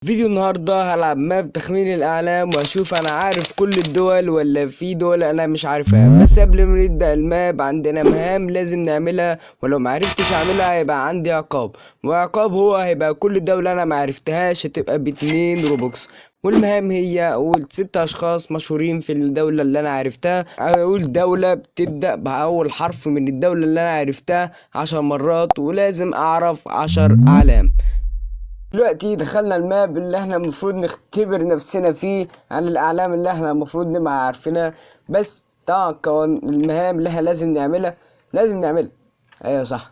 فيديو النهارده هلعب map تخمين الاعلام واشوف انا عارف كل الدول ولا في دول انا مش عارفها. بس قبل ما نبدا ال map عندنا مهام لازم نعملها، ولو معرفتش اعملها هيبقى عندي عقاب، وعقاب هو هيبقى كل دولة انا معرفتهاش هتبقى ب2 Robux. والمهام هي اقول 6 اشخاص مشهورين في الدولة اللي انا عرفتها، اقول دولة بتبدأ بأول حرف من الدولة اللي انا عرفتها 10 مرات، ولازم اعرف 10 اعلام. دلوقتي دخلنا ال map اللي احنا المفروض نختبر نفسنا فيه عن الاعلام اللي احنا المفروض نبقى عارفينها. بس طبعا كون المهام اللي احنا لازم نعملها لازم نعملها. ايوه صح،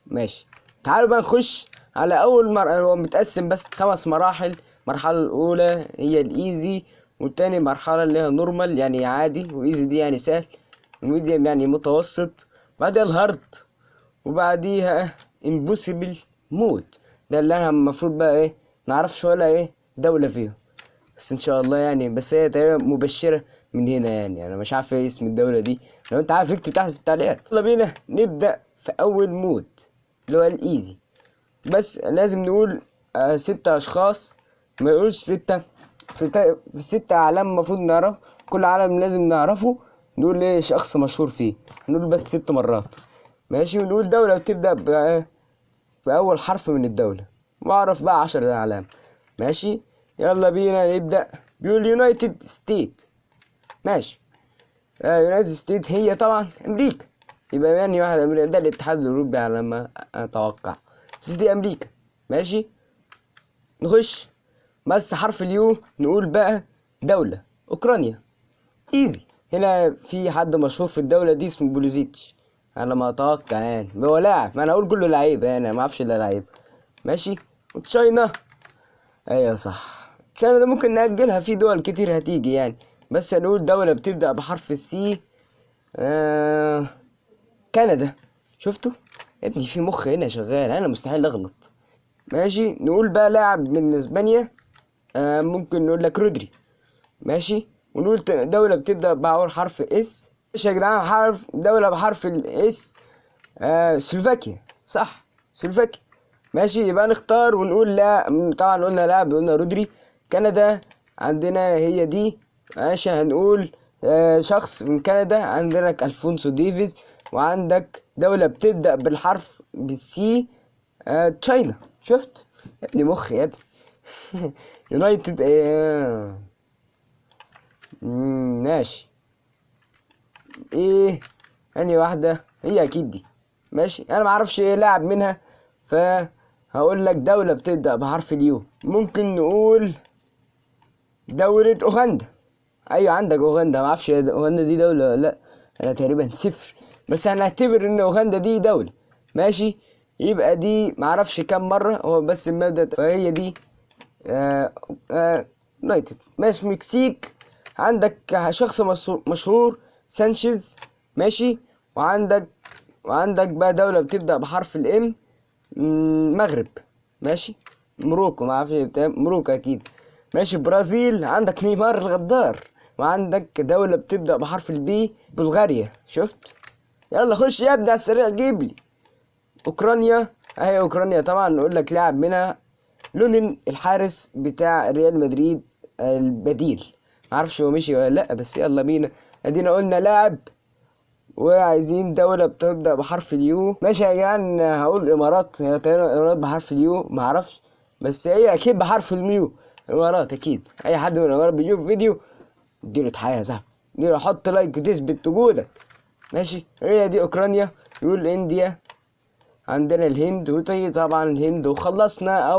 ماشي. تعالوا بقى نخش على اول مرحلة. هو متقسم بس 5 مراحل. المرحلة الاولى هي ال easy، والتاني مرحلة اللي هي normal يعني عادي، و easy دي يعني سهل، و medium يعني متوسط، بعدها ال hard، وبعديها impossible mode. ده اللي انا المفروض بقى ايه نعرفش ولا ايه دولة فيهم، بس ان شاء الله يعني. بس هي تقريبا مبشرة من هنا يعني، انا مش عارف ايه اسم الدولة دي، لو انت عارف اكتب تحت في التعليقات. يلا بينا نبدأ في اول mode اللي هو ال easy. بس لازم نقول 6 اشخاص، ما يقولش 6 في 6 اعلام المفروض نعرف، كل علم لازم نعرفه نقول ايه شخص مشهور فيه، نقول بس 6 مرات ماشي. ونقول دولة بتبدأ بأول حرف من الدولة، واعرف بقى 10 اعلام ماشي. يلا بينا نبدأ. بيقول United State، ماشي. United State هي طبعا امريكا، يبقى يعني واحد امريكا، ده الاتحاد الاوروبي على ما اتوقع، بس دي امريكا ماشي. نخش بس حرف ال U، نقول بقى دولة اوكرانيا، easy. هنا في حد مشهور في الدولة دي اسمه بولوزيتش على ما اتوقع يعني، هو لاعب، ما انا اقول كله لعيب يعني، ما اعرفش الا لعيب ماشي. و China، ايوه صح، China ده ممكن نأجلها، في دول كتير هتيجي يعني، بس هنقول دولة بتبدأ بحرف ال C، كندا. شفتوا يا ابني في مخ هنا شغال، انا مستحيل اغلط ماشي. نقول بقى لاعب من اسبانيا، ممكن نقول لك رودري ماشي. ونقول دولة بتبدأ بأول حرف S، ماشي يا جدعان، حرف دولة بحرف ال S، سلوفاكيا، صح سلوفاكيا ماشي. يبقى نختار ونقول لا، طبعا قلنا لاعب، قلنا رودري. كندا عندنا هي دي ماشي، هنقول، شخص من كندا، عندك الفونسو ديفيز، وعندك دولة بتبدأ بالحرف بال C، China. شفت يا ابني مخ يا ابني. United، ماشي. ايه انهي واحدة؟ هي اكيد دي ماشي، انا معرفش ايه لاعب منها، فهقول لك دولة بتبدأ بحرف ال U، ممكن نقول دولة اوغندا. ايوه عندك اوغندا، معرفش اوغندا دي دولة ولا لا، انا تقريبا صفر، بس هنعتبر ان اوغندا دي دولة ماشي. يبقى دي معرفش كام مرة هو بس المبدأ، فهي دي، United ماشي. مكسيك عندك شخص مشهور سانشيز ماشي، وعندك بقى دولة بتبدأ بحرف ال M، مغرب ماشي، Morocco ما اعرفش بتاع، Morocco اكيد ماشي. برازيل عندك نيمار الغدار، وعندك دولة بتبدأ بحرف ال B بلغاريا. شفت؟ يلا خش يا ابني على السريع جيب لي اوكرانيا، اهي اوكرانيا طبعا نقول لك لاعب منها لونين الحارس بتاع ريال مدريد البديل، معرفش هو مشي ولا لا، بس يلا بينا ادينا قلنا لاعب. وعايزين دولة بتبدأ بحرف ال U ماشي يا جدعان، هقول الامارات، هي تقريبا الامارات بحرف ال U معرفش، بس هي اكيد بحرف ال U، الامارات اكيد. اي حد من الامارات بيشوف فيديو اديله تحية يا صاحبي، اديله حط like وتثبت وجودك ماشي. هي دي اوكرانيا، يقول India، عندنا الهند، وطي طبعا الهند. وخلصنا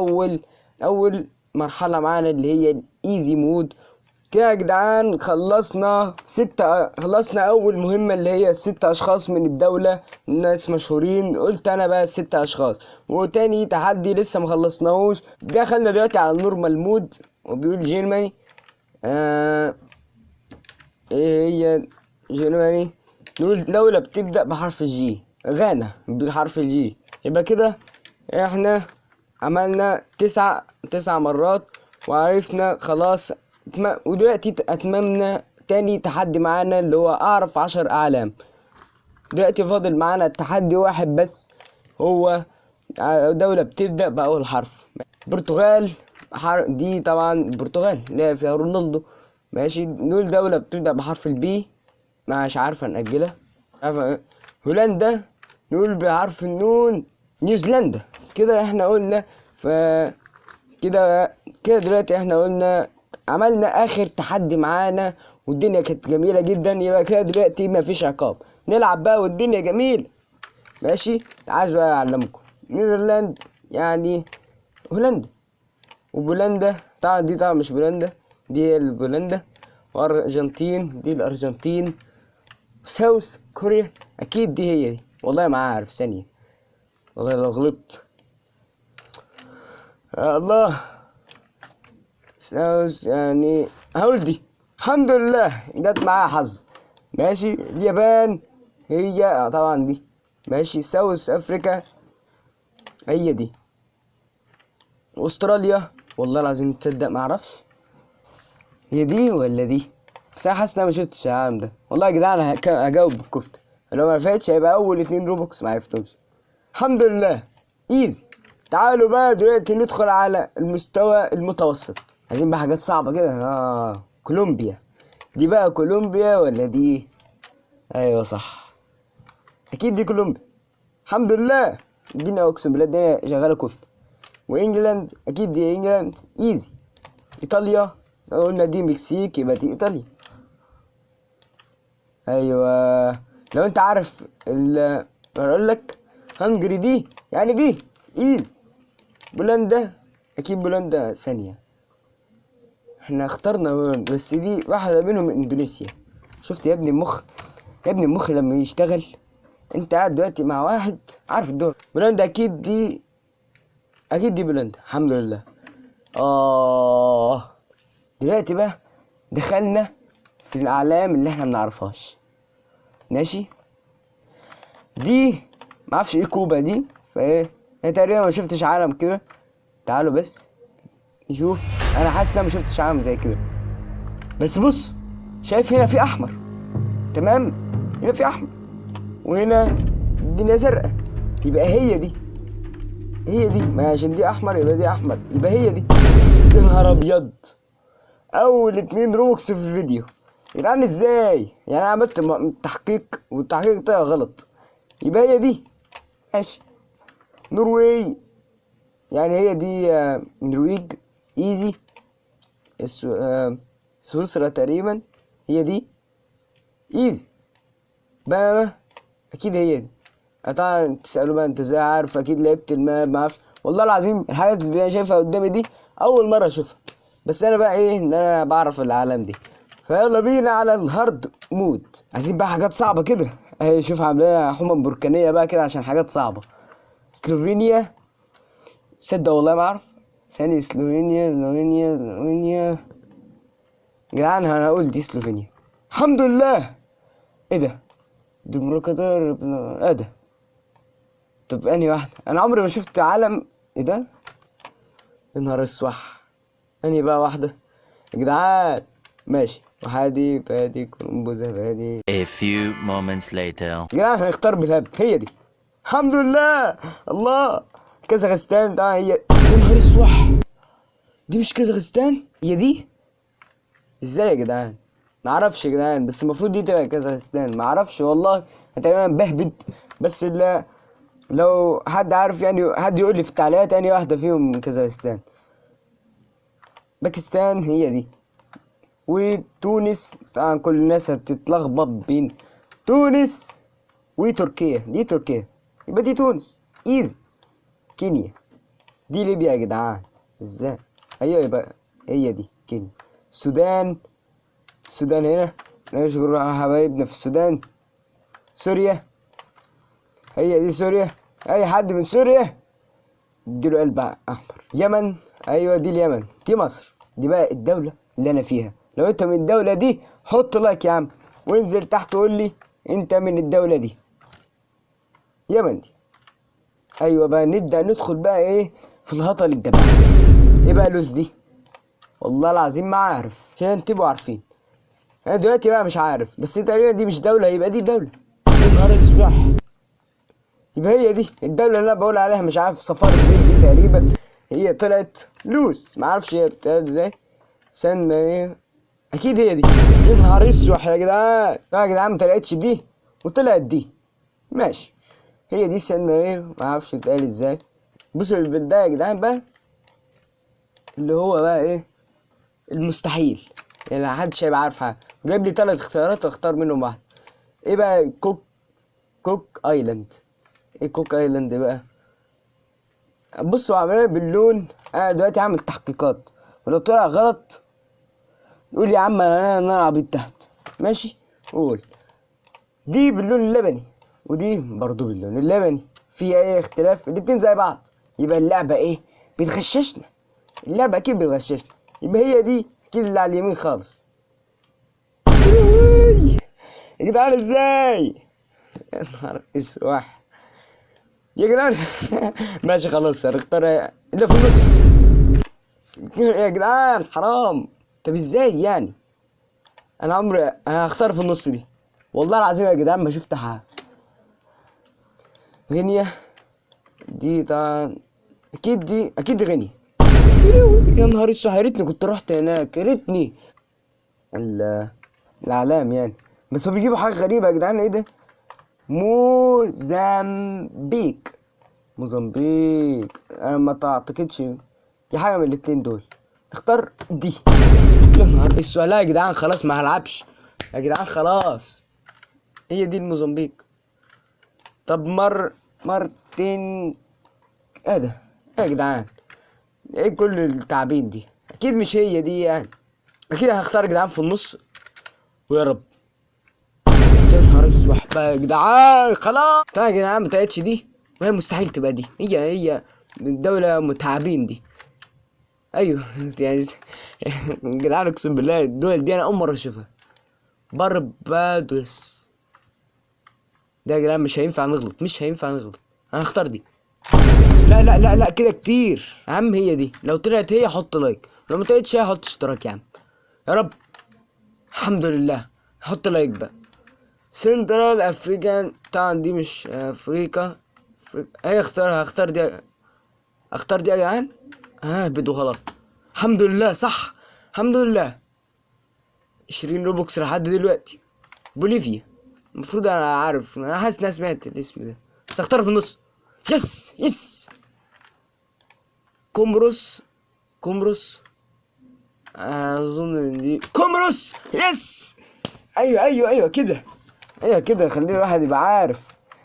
اول مرحلة معانا اللي هي ال easy mode. كده يا جدعان خلصنا 6، خلصنا اول مهمة اللي هي 6 اشخاص من الدولة ناس مشهورين، قلت انا بقى 6 اشخاص. وتاني تحدي لسه ما خلصناهوش، دخلنا دلوقتي على ال normal mode وبيقول Germany. ايه هي Germany؟ نقول دولة بتبدأ بحرف ال G، غانا بحرف ال G. يبقى كده احنا عملنا 9 مرات وعرفنا خلاص، ودلوقتي اتممنا تاني تحدي معانا اللي هو اعرف 10 اعلام. دلوقتي فاضل معانا تحدي واحد بس، هو دولة بتبدأ بأول حرف. برتغال دي طبعا البرتغال اللي هي فيها رونالدو. ماشي، نقول دولة بتبدأ بحرف ال B، مش عارفة نأجلها. عارفة. هولندا نقول بحرف النون، نيوزيلندا. كده احنا قلنا، ف كده كده دلوقتي احنا قلنا عملنا اخر تحدي معانا والدنيا كانت جميلة جدا. يبقى كده دلوقتي مفيش عقاب، نلعب بقى والدنيا جميلة. ماشي، عايز بقى اعلمكم Netherland يعني هولندا، وبولندا طبعا دي طبعا مش بولندا، دي البولندا، وارجنتين دي الارجنتين، South Korea اكيد دي هي دي، والله ما عارف ثانية، والله لو غلطت يا الله. South يعني هقول دي، الحمد لله جت معايا حظ. ماشي، اليابان هي طبعا دي. ماشي، South Africa هي دي، استراليا والله العظيم تصدق ما اعرفش هي دي ولا دي، بس انا حاسس ان انا ما شفتش العالم ده. والله يا جدعان انا هجاوب بالكفته، لو ما عرفتش هيبقى اول 2 Robux ما عرفتهمش. الحمد لله easy. تعالوا بقى دلوقتي ندخل على المستوى المتوسط، عايزين بقى حاجات صعبة كده. كولومبيا دي بقى كولومبيا ولا دي؟ ايوه صح، اكيد دي كولومبيا. الحمد لله الدنيا اقسم بالله الدنيا شغالة كفته. و England اكيد دي England easy. ايطاليا قلنا دي مكسيك، يبقى دي ايطاليا. ايوه لو انت عارف اقول لك Hungary دي يعني دي easy. بولندا اكيد بولندا ثانية، احنا اخترنا بولندا بس دي واحدة منهم اندونيسيا. شفت يا ابني المخ، يا ابني المخ لما يشتغل. انت قاعد دلوقتي مع واحد عارف الدول. بولندا اكيد دي، اكيد دي بولندا. الحمد لله. دلوقتي بقى دخلنا في الاعلام اللي احنا ما بنعرفهاش. ماشي، دي ما اعرفش ايه كوبا دي، فايه انا تقريبا ما شفتش عالم كده. تعالوا بس نشوف، انا حاسس ان انا ما شفتش عالم زي كده. بس بص، شايف هنا في احمر، تمام، هنا في احمر وهنا الدنيا زرقاء، يبقى هي دي، هي دي. ما عشان دي احمر يبقى دي احمر، يبقى هي دي. يا نهار ابيض، اول 2 Robux في الفيديو يا جدعان. ازاي يعني؟ انا عملت تحقيق والتحقيق طلع غلط، يبقى هي دي. ماشي، نرويج يعني هي دي، نرويج easy. سويسرا تقريبا هي دي easy. بنما اكيد هي دي. طبعا تسألوا بقى انت ازاي عارف، اكيد لعبت ال map ما اعرفش. والله العظيم الحاجات اللي انا شايفها قدامي دي اول مرة اشوفها، بس انا بقى ايه ان انا بعرف العالم دي. فيلا بينا على ال hard mode. عايزين بقى حاجات صعبة كده. اهي شوف عاملين حمم بركانيه بقى كده عشان حاجات صعبة. سلوفينيا، صدق والله ما اعرف ثاني. سلوفينيا، سلوفينيا، سلوفينيا يا جدعان، انا هقول دي سلوفينيا. الحمد لله. ايه ده؟ ديمقراطية، ايه ده؟ طب انهي واحدة؟ انا عمري ما شفت علم. ايه ده؟ يا نهار اسوح، انهي بقى واحدة يا جدعان؟ ماشي، وحادي بادي كولومبو زبادي. A few moments later. يا جدعان هنختار بالهبد، هي دي. الحمد لله. الله، كازاخستان ده هي. يا نهار اسوح، دي مش كازاخستان، هي دي. ازاي يا جدعان؟ معرفش يا جدعان، بس المفروض دي تبقى كازاخستان. معرفش والله، انا تقريبا بهبد، بس لا لو حد عارف يعني حد يقول لي في التعليقات انهي واحدة فيهم كازاخستان. باكستان هي دي. وتونس طبعا كل الناس هتتلخبط بين تونس وتركيا، دي تركيا يبقى دي تونس easy. كينيا دي ليبيا يا جدعان، ازاي؟ ايوه يبقى هي دي كينيا. السودان، السودان هنا، نشكر حبايبنا في السودان. سوريا هي دي سوريا، اي حد من سوريا اديله قلب احمر. يمن، ايوه دي اليمن، دي مصر، دي بقى الدولة اللي انا فيها. لو انت من الدولة دي حط like يا عم، وانزل تحت وقول لي انت من الدولة دي، يمن دي. ايوه بقى نبدأ ندخل بقى ايه في الهطل الدبابة. ايه بقى لوز دي؟ والله العظيم ما عارف، عشان تبقوا عارفين انا دلوقتي بقى مش عارف، بس تقريبا دي مش دولة، يبقى دي دولة. يا نهار اسود، يبقى هي دي الدولة اللي انا بقول عليها مش عارف، سفارة دي تقريبا. هي طلعت لوس، ما اعرفش هي بتتقال ازاي. سان مارينو اكيد هي دي. يا نهار اسود يا جدعان، لا يا جدعان ما طلعتش دي وطلعت دي. ماشي هي دي سان مارينو، ما اعرفش بتتقال ازاي. بصوا البلد ده يا جدعان بقى اللي هو بقى ايه المستحيل، يعني محدش هيبقى عارف حاجة. جايب لي 3 اختيارات واختار منهم واحدة. ايه بقى؟ كوك ايلاند. ايه كوك ايلاند بقى؟ بصوا عملها باللون. انا دلوقتي عامل تحقيقات، ولو طلع غلط قول يا عم انا عبيط تحت. ماشي قول. دي باللون اللبني ودي برضو باللون اللبني، في اي اختلاف؟ الاتنين زي بعض. يبقى اللعبة ايه؟ بتغششنا. اللعبة اكيد بتغششنا. يبقى هي دي اكيد اللي على اليمين خالص. يا جدعان ازاي؟ يا نهار اسود يا جدعان. ماشي خلاص هنختار اللي في النص. يا جدعان حرام. طب ازاي يعني؟ انا عمري انا هختار في النص دي، والله العظيم يا جدعان ما شفت حاجة. غينيا دي طبعا اكيد، دي اكيد غينيا. يا نهار اسود، يا ريتني كنت رحت هناك، يا ريتني. الاعلام يعني، بس هو بيجيبوا حاجة غريبة يا جدعان. ايه ده؟ موزمبيق. موزمبيق انا ما اعتقدش دي حاجة من الاتنين دول. اختار دي. يا نهار اسود. لا يا جدعان خلاص ما هلعبش يا جدعان، خلاص هي دي الموزمبيق. طب مرتين ايه ده؟ ايه يا جدعان؟ ايه كل التعبين دي؟ اكيد مش هي دي يعني. اكيد هختار يا جدعان في النص، ويا رب. يا نهار اسود بقى يا جدعان خلاص. طيب يا جدعان ما طلعتش دي، وهي مستحيل تبقى دي. هي الدولة متعبين دي. ايوه يعني يا جدعان اقسم بالله الدول دي انا اول مرة اشوفها. باربادوس ده يا جدعان مش هينفع نغلط، مش هينفع نغلط. انا هختار دي. لا لا لا لا كده كتير يا عم. هي دي، لو طلعت هي حط like، لو ما طلعتش هي حط اشتراك يا عم. يا رب الحمد لله. حط like بقى. Central African طبعا دي مش افريقيا. هي اختارها، هختار دي، اختار دي يا جدعان. ههبد وخلاص. الحمد لله صح، الحمد لله. 20 Robux لحد دلوقتي. بوليفيا المفروض انا عارف، انا حاسس ان انا سمعت الاسم ده، بس اختار في النص. yes yes. كومروس، كومروس اظن ان دي كومروس. yes ايوه ايوه ايوه كده، ايوه كده. خلي الواحد يبقى عارف.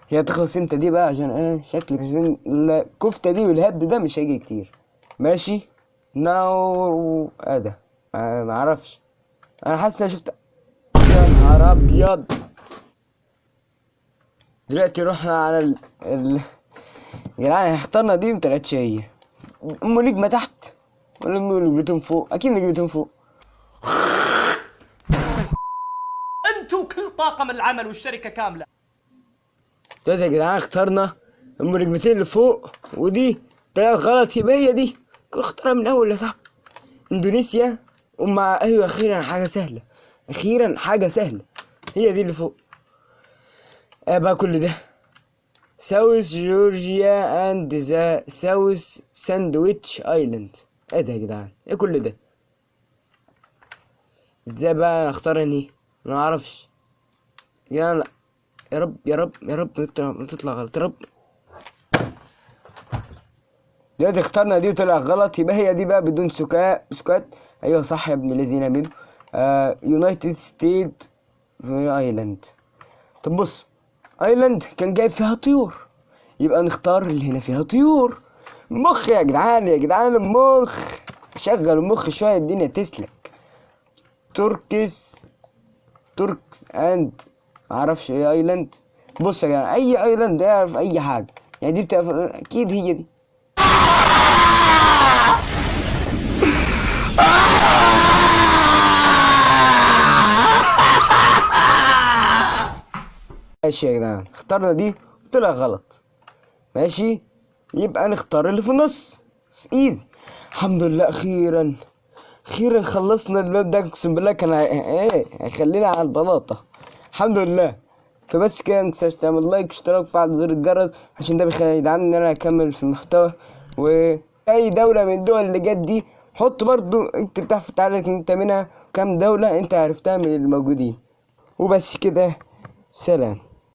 هي تخلص امتى دي بقى؟ عشان ايه شكلك عشان الكفتة دي والهبد ده مش هيجي كتير. ماشي ناو ايه ده؟ ما اعرفش. انا حاسس ان انا شفت. يا نهار ابيض. دلوقتي رحنا على يا جدعان اخترنا دي ما طلعتش هي. ام نجمه تحت ولا ام نجمتين فوق؟ اكيد نجمتين فوق. انتوا كل طاقم العمل والشركة كاملة. دلوقتي يا جدعان اخترنا ام نجمتين اللي فوق، ودي طلعت غلط، يبقى هي دي. كنت اختارها من الاول يا صاحبي. اندونيسيا اما ايوه، اخيرا حاجة سهلة، اخيرا حاجة سهلة. هي دي اللي فوق. ايه بقى كل ده؟ South Georgia and the South Sandwich Island. ايه ده يا جدعان؟ ايه كل ده؟ ازاي بقى اختار انهي؟ ما اعرفش يا لا. يا رب يا رب يا رب ما تطلع غلط يا رب. دلوقتي اخترنا دي وطلع غلط، يبقى هي دي بقى بدون سكات. ايوه صح يا ابن الذين بيدو. United State Island. طب بص، island كان جايب فيها طيور، يبقى نختار اللي هنا فيها طيور. مخ يا جدعان، يا جدعان المخ، شغل المخ شوية الدنيا تسلك. Turks، Turks and معرفش ايه island. بص يا جدعان اي island يعرف اي حاجة يعني، دي بتبقى اكيد هي دي. ماشي يا جدعان اخترنا دي طلع غلط. ماشي يبقى نختار اللي في النص، easy. الحمد لله اخيرا اخيرا خلصنا الباب ده، اقسم بالله كان ايه هيخلينا على البلاطه. الحمد لله. فبس كده، متنساش تعمل like واشتراك وفعل زر الجرس عشان ده بيخليني يدعمني ان انا اكمل في المحتوى. و اي دولة من الدول اللي جت دي، حط برضو اكتب تحت في التعليق انت منها، كام دولة انت عرفتها من الموجودين. وبس كده، سلام.